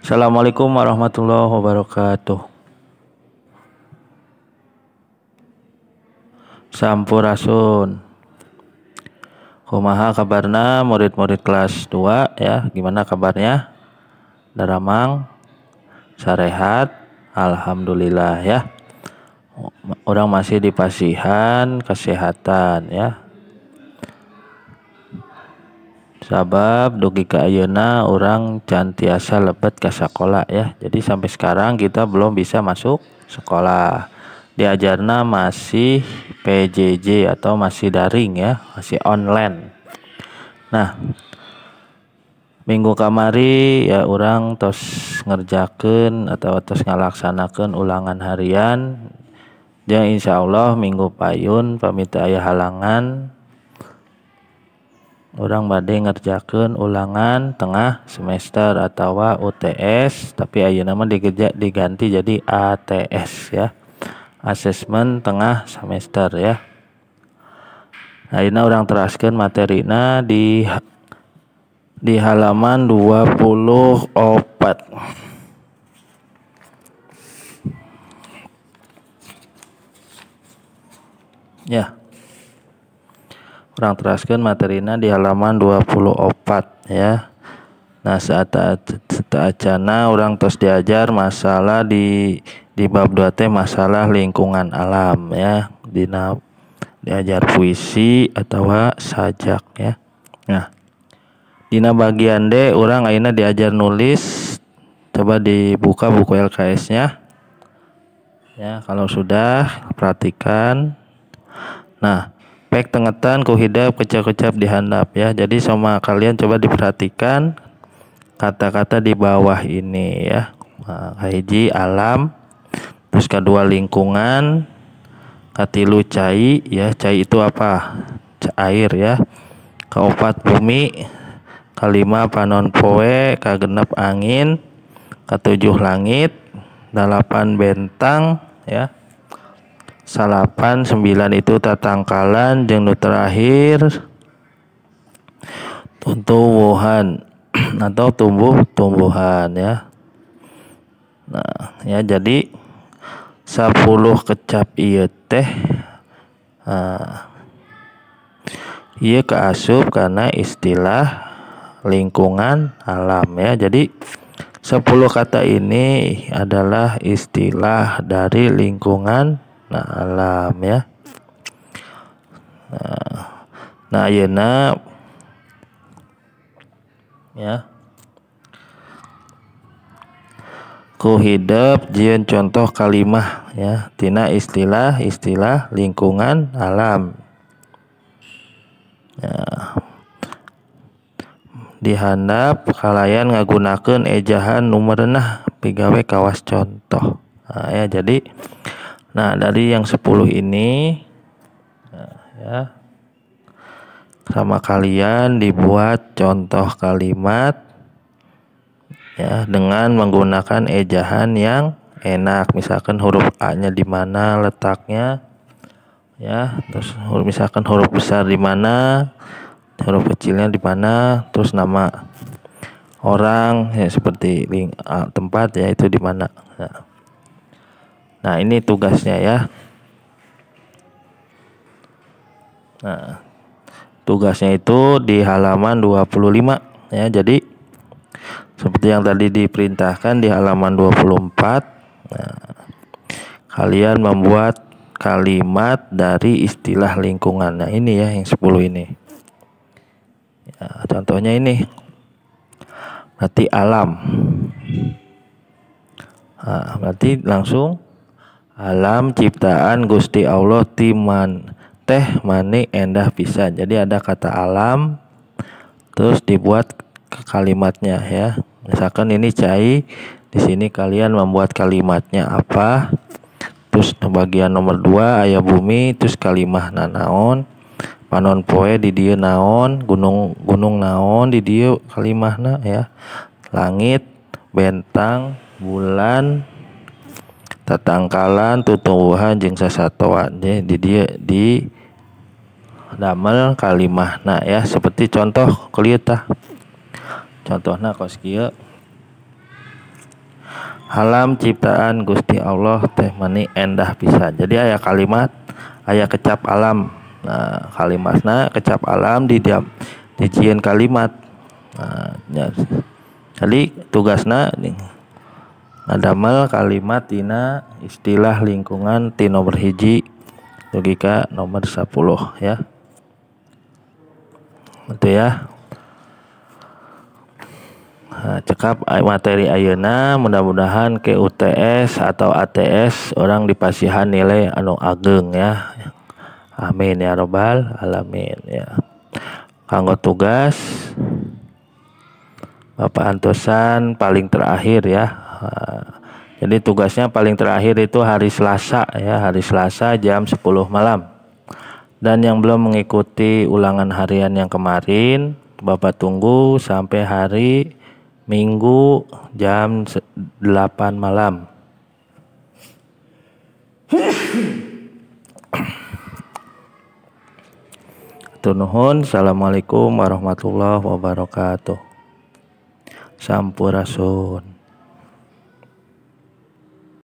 Assalamualaikum warahmatullahi wabarakatuh. Sampurasun. Kumaha kabarna murid-murid kelas 2 ya? Gimana kabarnya? Daramang, sarehat, alhamdulillah ya. Orang masih di pasihan kesehatan ya. Sabab dugi ka ayeuna urang can tiasa lebet ka sakola ya. Jadi sampai sekarang kita belum bisa masuk sekolah. Diajarna masih PJJ atau masih daring ya, masih online. Nah, minggu kamari ya urang tos ngerjakeun atau tos ngalaksanakeun ulangan harian. Jeung insya Allah minggu payun pamit aya halangan urang bade ngerjakeun ulangan tengah semester atau UTS, tapi ayeuna mah diganti jadi ATS ya, asesmen tengah semester ya. Ayeuna urang teraskeun materina di halaman 24. Ya. Urang teraskeun materina di halaman 24 ya. Nah, saat acana urang tos diajar masalah di bab 2 teh masalah lingkungan alam ya. Dina diajar puisi atau sajak ya. Nah, dina bagian D urang ayeuna diajar nulis. Coba dibuka buku LKS-nya. Ya, kalau sudah perhatikan. Nah, pek tengetan ku hidep kecap-kecap dihandap ya. Jadi sama kalian coba diperhatikan kata-kata di bawah ini ya. Nah, kahiji alam, terus kedua lingkungan, katilu cai ya. Cai itu apa? Air ya. Kaopat bumi, kalima panon poe, kagenep angin, katujuh langit, dalapan bentang ya. Salapan 9 itu tatangkalan, jeung nu terakhir tumbuhan atau tumbuh-tumbuhan ya. Nah, ya jadi 10 kecap ieu teh ieu kaasup karena istilah lingkungan alam ya. Jadi 10 kata ini adalah istilah dari lingkungan alam ya. Nah, ayeuna ya ku hidep jieun contoh kalimah ya tina istilah-istilah lingkungan alam. Ya. Dihandap kalayan ngagunakeun ejahan nu merenah pigawe kawas contoh. Nah, ya jadi nah dari yang 10 ini nah, ya sama kalian dibuat contoh kalimat ya dengan menggunakan ejahan yang enak. Misalkan huruf A-nya di mana letaknya ya, terus misalkan huruf besar di mana, huruf kecilnya di mana, terus nama orang ya seperti link, tempat ya itu di mana. Nah, ini tugasnya ya. Nah, tugasnya itu di halaman 25 ya. Jadi seperti yang tadi diperintahkan di halaman 24. Nah, kalian membuat kalimat dari istilah lingkungan. Nah, ini ya yang 10 ini. Ya, contohnya ini. Berarti alam. Nah, berarti langsung alam ciptaan Gusti Allah timan teh mani endah pisan. Jadi ada kata alam terus dibuat kalimatnya ya. Misalkan ini cai, di sini kalian membuat kalimatnya apa? Terus bagian nomor 2 aya bumi, terus kalimah nanaon, panon poe di dieu naon, gunung naon di dieu kalimahna ya. Langit, bentang, bulan, tatangkalan, tutumbuhan jeung sasatoan di dieu di damel kalimahna ya. Seperti contoh kieu tah. Contohna kos kieu. Alam ciptaan Gusti Allah teh meni endah pisan. Jadi aya kalimat, aya kecap alam. Nah, kalimatna kecap alam di dijieun kalimat. Nah, ya. Jadi tugasna ngadamel kalimat tina istilah lingkungan ti nomor 1 dugi ka nomor 10 ya. Itu ya. Nah, cekap materi ayeuna, mudah-mudahan ke UTS atau ATS orang dipasihan nilai anu ageng ya. Amin ya robbal alamin ya. Kanggo tugas Bapak antosan paling terakhir ya. Jadi tugasnya paling terakhir itu hari Selasa ya, hari Selasa jam 10 malam. Dan yang belum mengikuti ulangan harian yang kemarin, Bapak tunggu sampai hari Minggu jam 8 malam. Nuhun, assalamualaikum warahmatullahi wabarakatuh. Sampurasun.